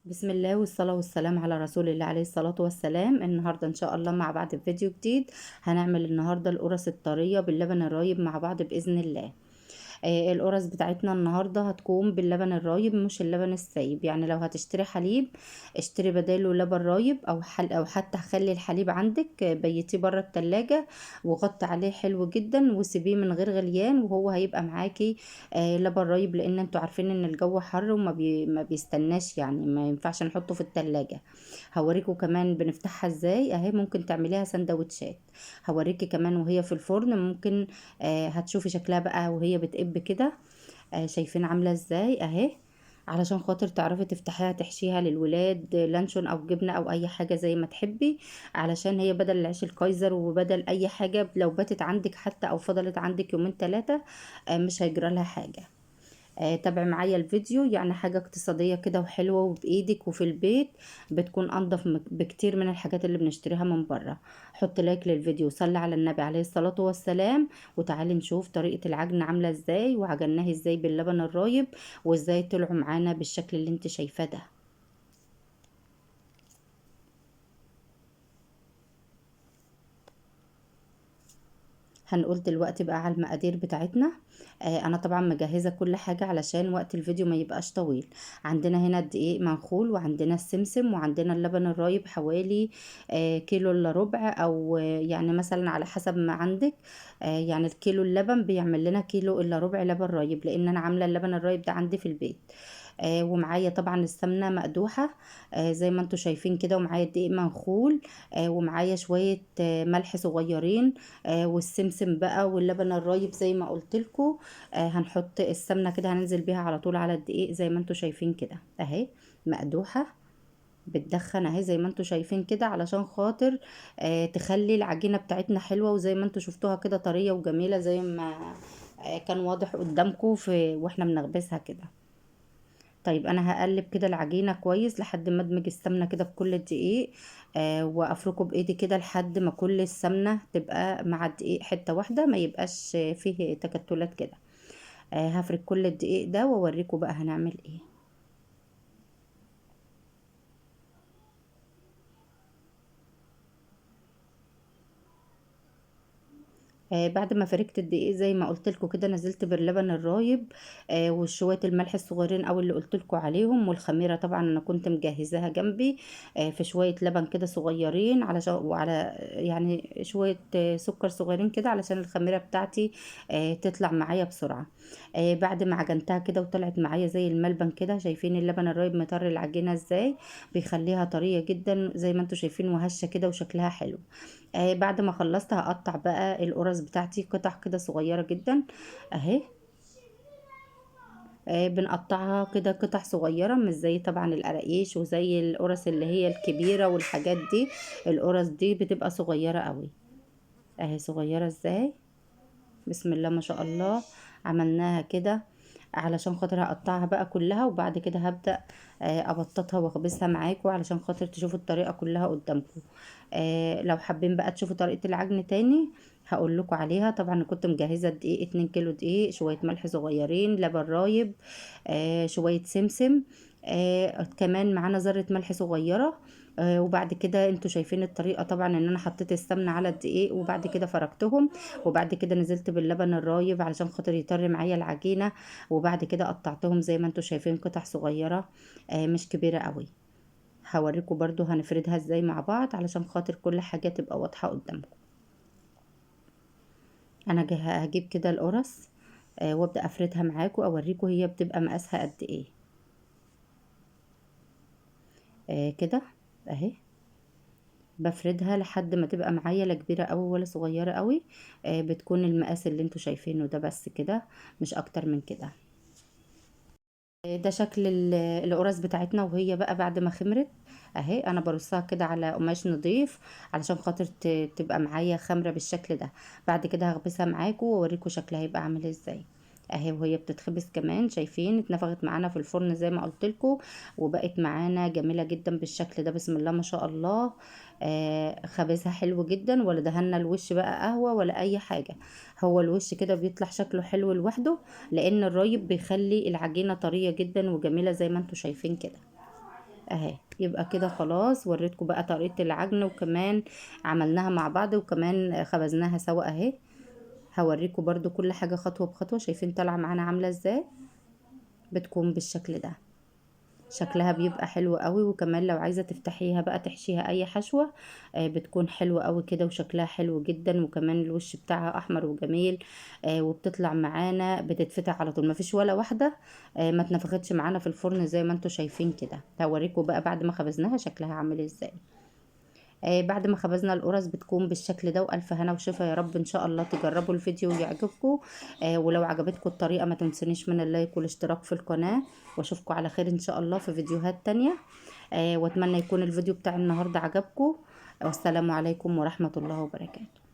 بسم الله والصلاة والسلام على رسول الله عليه الصلاة والسلام. النهاردة إن شاء الله مع بعض في فيديو جديد هنعمل النهاردة القرص الطرية باللبن الرايب مع بعض بإذن الله. القرص بتاعتنا النهاردة هتكون باللبن الرايب مش اللبن السايب، يعني لو هتشتري حليب اشتري بداله لبن رايب او حتى خلي الحليب عندك، بيتية بره التلاجة وغطي عليه حلو جدا وسيبيه من غير غليان وهو هيبقى معاكي لبن رايب، لان انتوا عارفين ان الجو حر وما ما بيستناش، يعني ما ينفعش نحطه في التلاجة. هوريكم كمان بنفتحها ازاي اهي، ممكن تعمليها سندوتشات. هوريكي كمان وهي في الفرن ممكن هتشوفي شكلها بقى وهي بتقب كده، شايفين عاملة ازاي اهي، علشان خاطر تعرفي تفتحيها تحشيها للولاد لانشون او جبنة او اي حاجة زي ما تحبي، علشان هي بدل العيش الكايزر وبدل اي حاجة لو باتت عندك حتى او فضلت عندك يومين تلاتة، مش هيجرى لها حاجة. تابعي معايا الفيديو، يعني حاجة اقتصادية كده وحلوة وبإيدك وفي البيت، بتكون أنظف بكتير من الحاجات اللي بنشتريها من بره. حط لايك للفيديو وصلي على النبي عليه الصلاة والسلام، وتعالي نشوف طريقة العجن عاملة ازاي وعجناها ازاي باللبن الرايب وازاي طلعوا معانا بالشكل اللي انت شايفاه ده. هنقول دلوقتي بقى على المقادير بتاعتنا. انا طبعا مجهزة كل حاجة علشان وقت الفيديو ما يبقاش طويل. عندنا هنا الدقيق منخول، وعندنا السمسم، وعندنا اللبن الرايب حوالي كيلو الا ربع، او يعني مثلا على حسب ما عندك. يعني الكيلو اللبن بيعمل لنا كيلو الا ربع لبن رايب، لان انا عامله اللبن الرايب ده عندي في البيت. ومعايا طبعا السمنة مقدوحه، زي ما انتم شايفين كده، ومعايا الدقيق منخول، ومعايا شوية ملح صغيرين، والسمسم بقى واللبن الرايب زي ما قلت لكم. هنحط السمنة كده، هننزل بيها على طول على الدقيق زي ما انتم شايفين كده اهي، مقدوحه بتدخن اهي زي ما انتم شايفين كده، علشان خاطر تخلي العجينة بتاعتنا حلوة، وزي ما انتم شفتوها كده طرية وجميلة زي ما كان واضح قدامكم واحنا بنخبزها كده. طيب انا هقلب كده العجينة كويس لحد ما ادمج السمنة كده في كل الدقيق، وافركه بايدي كده لحد ما كل السمنة تبقى مع الدقيق حتة واحدة، ما يبقاش فيه تكتلات كده. هفرك كل الدقيق ده واوريكم بقى هنعمل ايه. بعد ما فركت الدقيق زي ما قلت لكم كده، نزلت باللبن الرايب، وشوية الملح الصغيرين او اللي قلت لكم عليهم، والخميره طبعا انا كنت مجهزاها جنبي، في شوية لبن كده صغيرين علشان، وعلى يعني شوية سكر صغيرين كده علشان الخميره بتاعتي تطلع معايا بسرعة. بعد ما عجنتها كده وطلعت معايا زي الملبن كده، شايفين اللبن الرايب مطر العجينة ازاي، بيخليها طرية جدا زي ما انتم شايفين وهشه كده وشكلها حلو. بعد ما خلصت هقطع بقى القرص بتاعتي قطع كده صغيرة جدا اهي، بنقطعها كده قطع صغيرة، مش زي طبعا القراقيش وزي القرص اللي هي الكبيرة والحاجات دي. القرص دي بتبقى صغيرة قوي اهي، صغيرة ازاي، بسم الله ما شاء الله. عملناها كده علشان خاطر هقطعها بقى كلها، وبعد كده هبدأ ابططها واخبزها معاكم علشان خاطر تشوفوا الطريقة كلها قدامكم. لو حابين بقى تشوفوا طريقة العجن تاني هقول لكم عليها. طبعا كنت مجهزة الدقيق 2 كيلو دقيق، شوية ملح صغيرين، لبن رايب، شوية سمسم، كمان معانا ذرة ملح صغيرة. وبعد كده انتوا شايفين الطريقة طبعا ان انا حطيت السمنة على الدقيق وبعد كده فركتهم، وبعد كده نزلت باللبن الرايب علشان خاطر يطري معايا العجينة، وبعد كده قطعتهم زي ما انتوا شايفين قطع صغيرة، مش كبيرة قوي. هوريكم برضو هنفردها ازاي مع بعض علشان خاطر كل حاجة تبقى واضحة قدامكم. انا هجيب كده القرص، وابدأ افردها معاكم اوريكم هي بتبقى مقاسها قد ايه. كده اهي، بفردها لحد ما تبقى معايا لا كبيرة قوي ولا صغيرة قوي، بتكون المقاس اللي انتوا شايفينه ده بس كده، مش اكتر من كده. ده شكل القرص بتاعتنا وهي بقى بعد ما خمرت اهي. انا برصها كده على قماش نظيف علشان خاطر تبقى معايا خمرة بالشكل ده. بعد كده هخبزها معاكم واوريكم شكلها هيبقى عامل ازاي اهي وهي بتتخبز. كمان شايفين اتنفخت معانا في الفرن زي ما قلت لكم، وبقت معانا جميلة جدا بالشكل ده، بسم الله ما شاء الله. خبزها حلو جدا، ولا دهنا الوش بقى قهوة ولا اي حاجة، هو الوش كده بيطلع شكله حلو لوحده، لان الرايب بيخلي العجينة طرية جدا وجميلة زي ما انتم شايفين كده. اهي. يبقى كده خلاص وريتكم بقى طريقة العجن، وكمان عملناها مع بعض، وكمان خبزناها سوا اهي. هوريكم برضو كل حاجة خطوة بخطوة. شايفين طالعة معانا عاملة ازاي؟ بتكون بالشكل ده، شكلها بيبقى حلو قوي. وكمان لو عايزة تفتحيها بقى تحشيها اي حشوة، بتكون حلوة قوي كده وشكلها حلو جدا، وكمان الوش بتاعها احمر وجميل، وبتطلع معانا بتتفتح على طول، ما فيش ولا واحدة ما اتنفختش معانا في الفرن زي ما انتم شايفين كده. هوريكم بقى بعد ما خبزناها شكلها عامل ازاي. بعد ما خبزنا القرص بتكون بالشكل ده. والف هنا وشفا يا رب، ان شاء الله تجربوا الفيديو ويعجبكم. ولو عجبتكم الطريقة ما تنسونيش من اللايك والاشتراك في القناة، واشوفكم على خير ان شاء الله في فيديوهات تانية. واتمنى يكون الفيديو بتاع النهاردة عجبكم. والسلام عليكم ورحمة الله وبركاته.